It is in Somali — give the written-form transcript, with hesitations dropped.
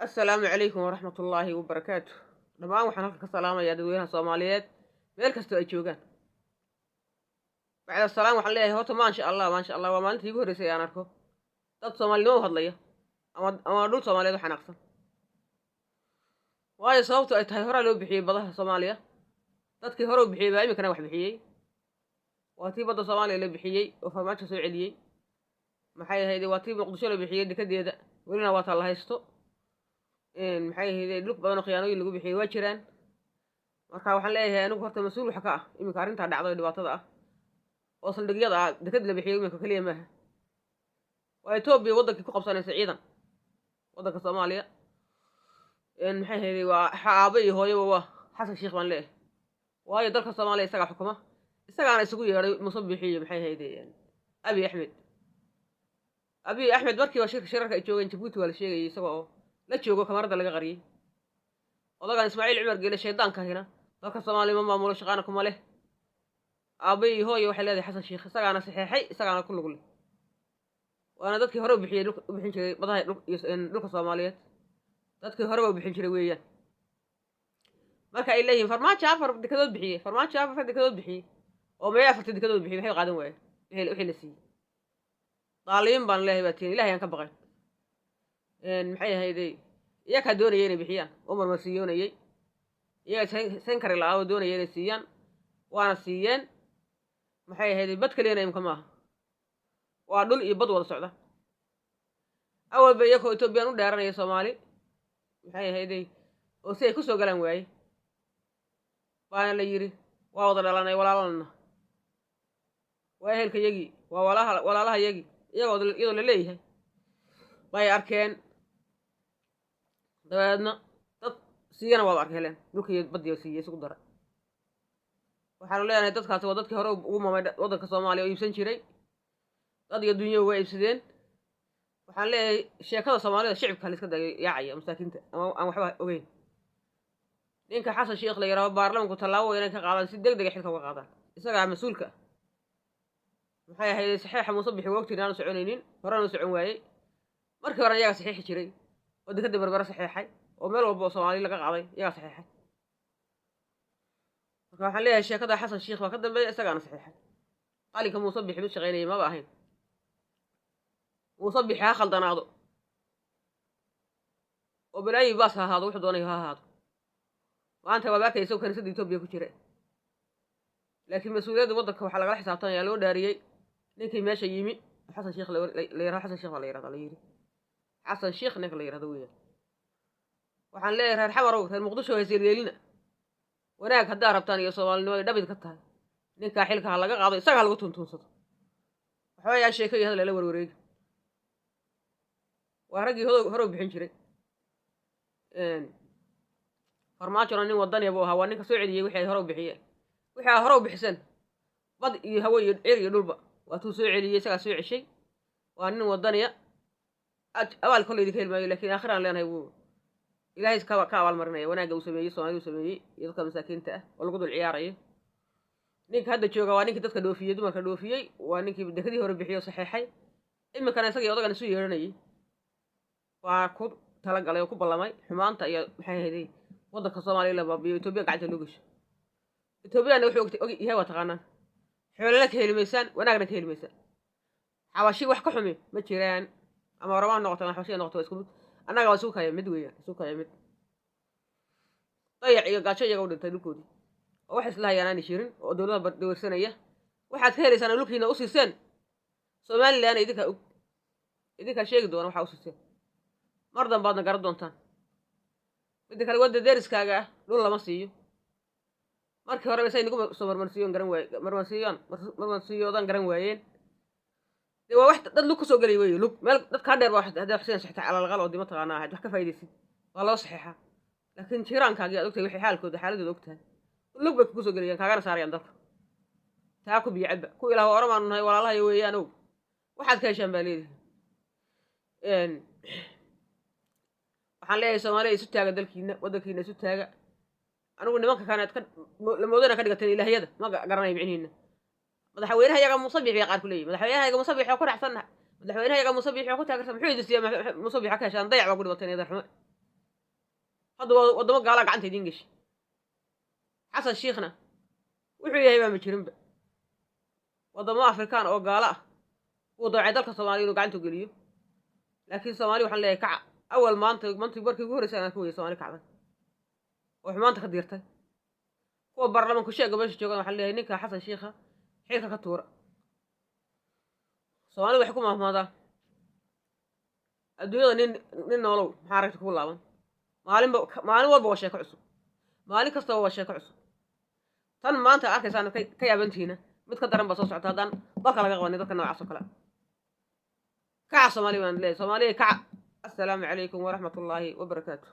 Assalaamu calaykum waraxmatullaahi wabarakaatu. Dhammaan waxaan halka ka salaamayaa dadweynaha Soomaaliyeed meel kastoo ay joogaan. Bacda salaam, waxaan leeyahay horta maasha Allah, maasha Allah. Waa maalintii igu horreysay aan arko dad Soomaalinimo u hadlaya ama dhul Soomaaliyeed u xanaaqsan. Waayo, sababtu ay tahay, horaa loo bixiyey badaha Soomaaliya. Dadkii hore u bixiyey baa iminkana wax bixiyey. Waa tii badda Soomaaliya la bixiyey oo Farmaajo soo celiyey. Maxay ahayd? Waa tii Muqdisho la bixiyey dekadeeda, welina waa taa la haysto. Maxay ahayd? Dhul badan oo khiyaanooyin lagu bixiyey waa jiraan. Marka waxaan leeyahay anigu horta mas-uul waxa ka ah iminka arrintaa dhacdo ee dhibaatada ah oo saldhigyada ah. Deked la bixiyey iminka keliya maaha, waa Etoobiya waddankii ku qabsanaysa ciidan waddanka Soomaaliya. Maxay ahayd? Waa aabe iyo hooyaba waa Xasan Sheikh baan leeyahay, waayo dalka Soomaaliya isagaa xukuma, isagaana isugu yeedhay Musabixi iyo, maxay ahayd, Abiy Axmed. Abiy Axmed markiiba shirka shirarka ay joogeen Jabuuti waa la sheegayay isaga oo la joogo, kamarada laga qariyey. Odagan Ismaaciil Cumar Geele shaydaanka ahina dalka Soomaaliya ma maamulo, shaqaana kuma leh. Aabe iyo hooye waxay leedahay Xasan Sheikh, isagaana saxeexay, isagaana ku lug leh, waana dadkii hore u bixiyey, u bixin jiray badaha dhulka Soomaaliyeed. Dadkii horeba u bixin jiray weeyaan. Marka ay leeyihiin Farmaajo afar dekadood bixiyey, Farmaajo afar dekadood bixiyey, oo mee afarta dekadood bixiyey? Maxay qaadan waayeen wixii la siiyey? Daaliin baan leeyahay baa tihin, Ilahay aan ka baqayn. Maxay ahayday? Iyakaa doonaya inay bixiyaan oo marmarsiiyoonayey, iyaga sayn kari la-aa oo doonaya inay siiyaan, waana siiyeen. Maxay ahayday? Bad keliyana imka maaha, waa dhul iyo bad wada socda. Awalba iyakoo Etoobiyaan u dheeranaya Soomaali, maxay ahayday, oo si ay ku soo galaan waaye, baana la yidhi waa wada dhalanay, walaalalna waa, ehelka yagii waa, walaha walaalaha yagii, iyagoo iyadoo la leeyahay bay arkeen. Dabeedna dad siiyana waaba arka heleen, dhulkii baddiya siiyey isugu daray. Waxaanu leenahay dadkaasi waa dadkii hore ugu mamay waddanka Soomaaliya oo iibsan jiray. Dad iyo dunyaba waa iibsadeen. Waxaan leeyahay sheekada Soomaalida shicibka la iska dayo yaacaya, masaakiinta ama aan waxba ogeyn. Ninka Xasan Sheikh la yidhaaho, baarlamanku tallaabo waa inay ka qaadaan, si deg dega xilka uga qaadaan. Isagaa mas-uulka ah. Maxay ahayd? Saxiixa Muuse Bixi waa ogtiin aanu soconaynin, horena u socon waayey. Markii horena iyagaa saxiixi jiray oo dekadda Berbere saxiixay oo meel walba oo Soomaali laga qaaday iyagaa saxiixay. Marka waxaan leeyahay sheekada Xasan Sheikh baa ka dambeeya, isagaana saxiixay. Qalinka Muuse Bixi mid shaqaynayay maba ahayn. Muuse Bixi ha khaldanaado oo balaayi baas ha ahaado, wuxuu doonayo ha ahaado. Maanta waaba arkaya isagoo kaniisadda Etoobiya ku jira, laakiin mas-uuliyadda waddanka waxaa lagala xisaabtanaya, loo dhaariyey ninkii meesha yimi, Xasan Sheikh la yirahdo. Xasan Sheikh baa la yirahda, la yidhi Xasan Sheikh ninka la yirahdo weeyaan. Waxaan leeyahay reer Xamarow, reer Muqdisho, hayseelyeelina. Wanaag haddaa rabtaan iyo Soomaalinimo ay dhabid ka tahay, ninkaa xilka ha laga qaado, isaga ha lagu tuntuunsado. Waxba yaa sheeko iyo hadal lala warwareegi. Waa raggii hore u bixin jiray. Farmaajona nin wadaniya buu ahaa, waa ninka soo celiyey wixii ay hore u bixiyeen. Wixii ay hore u bixiseen, bad iyo hawo iyo cir iyo dhulba, waa tuu soo celiyey, isagaa soo ceshay. Waa nin wadaniya. Abaal kolley idinka heli maayo, lakiin aakhiraan leenahay wuu Ilaahay ka abaalmarinaya wanaagga uu sameeyey, Soomaalida uu sameeyey iyo dadka masaakiinta ah oo lagu dul ciyaarayo. Ninka hadda jooga waa ninkii dadka dhoofiyey, dumarka dhoofiyey, waa ninkii dekadii hore bixiyey oo saxeexay. Iminkana isagii odagan isu yeedhanayay waa ku talagalay oo ku ballamay xumaanta iyo, maxay ahayday, waddanka Soomaaliya la baabiyo, Etoobiya gacanta loo gesho. Etoobiyana wuxuu og yahay waa taqaanaan. Xoolana ka heli maysaan, wanaagna ka heli maysaan. Xabashi wax ka xumi ma jiraan. Ama Orama ha noqoto ama xabashi ha noqoto, waa isku mid. Annaga waa isugu kaya mid weeyaan, isugu kaya mid. Dayac iyo gaajo iyaga u dhintay dhulkoodii oo wax isla hayaan aanay jirin oo dowladda dawarsanaya. Waxaad ka helaysaan dhulkiina u siiseen Somaliland. Idinkaa og, idinkaa sheegi doona waxaa u siiseen. Mar dambaadna garan doontaan. Midda kale, wadda deriskaaga ah dhul lama siiyo. Markii horeba say nagu soo marmarsiiyoon garan waaye, marmarsiiyoon marmarsiiyoodaan garan waayeen. Dee waa wax dad lug kusoo gelay wey. Lug meel dad kaa dheer baa haddaad wax siinayso, xitaa calalaqal oo dima taqaanaa ahayd wax ka faa'idaysid waa loo saxeexaa, laakiin jiiraankaagii aad ogtahay waxay xaalkooda, xaaladooda ogtahay, lug bay kugu soo gelayaan, kaagana saarayaan dalka. Taa ku biyo cabba ku ilaah Oramaanu nahay, walaalahayo weeyaan. Ow waxaad ka heshaan baa leedihi. Waxaan leeyahay Soomaaliya, isu taaga dalkiina, waddankiina isu taaga. Anigu nimanka kane ad ka lamoodana ka dhigateen ilaahyada ma garanayo micnihiina. Madaxweynaha yaga Musabix bay qaar ku leeyihin, madaxweynaha yaga Musabix oo ku raacsannahay, madaxweynaha yaga Musabix oo ku taageersan. Muxuu idin siiya Musabix ka heshaan? Dayac baa ku dhibateen, darxumo. Hadda waa waddamo gaalaa gacanta idiin geshay. Xasan Shiikhna wuxuu yahay baa ma jirinba. Waddamo Afrikaan oo gaalo ah wuu damcay dalka Soomaaliya inuu gacanta geliyo. Laakiin Soomaali waxaan leeyahay, kaca. Awal maanta mantii markii ugu horreysay aan ka weyay Soomaali kacday oo xumaanta ka diirtay. Kuwa baarlamaanku sheega meesha joogan waxaan leeyahay, ninka Xasan Shiikha xilka ka tuura. Soomaalida waxay ku maahmaadaa adduunyada: Nin noolow, maxaa aragta kugu laaban?" Maalinba, maalin walba waa sheeko cusub, maalin kastaba waa sheeko cusub. Tan maanta arkaysaan ka yaabantihiina, mid ka daran baa soo socota haddaan dalka laga qabanin dadka noocaas oo kale. Kaca, Soomaaliya baan leeyahay. Soomaaliya, kaca. Assalaamu calaykum waraxmatullaahi wabarakaatu.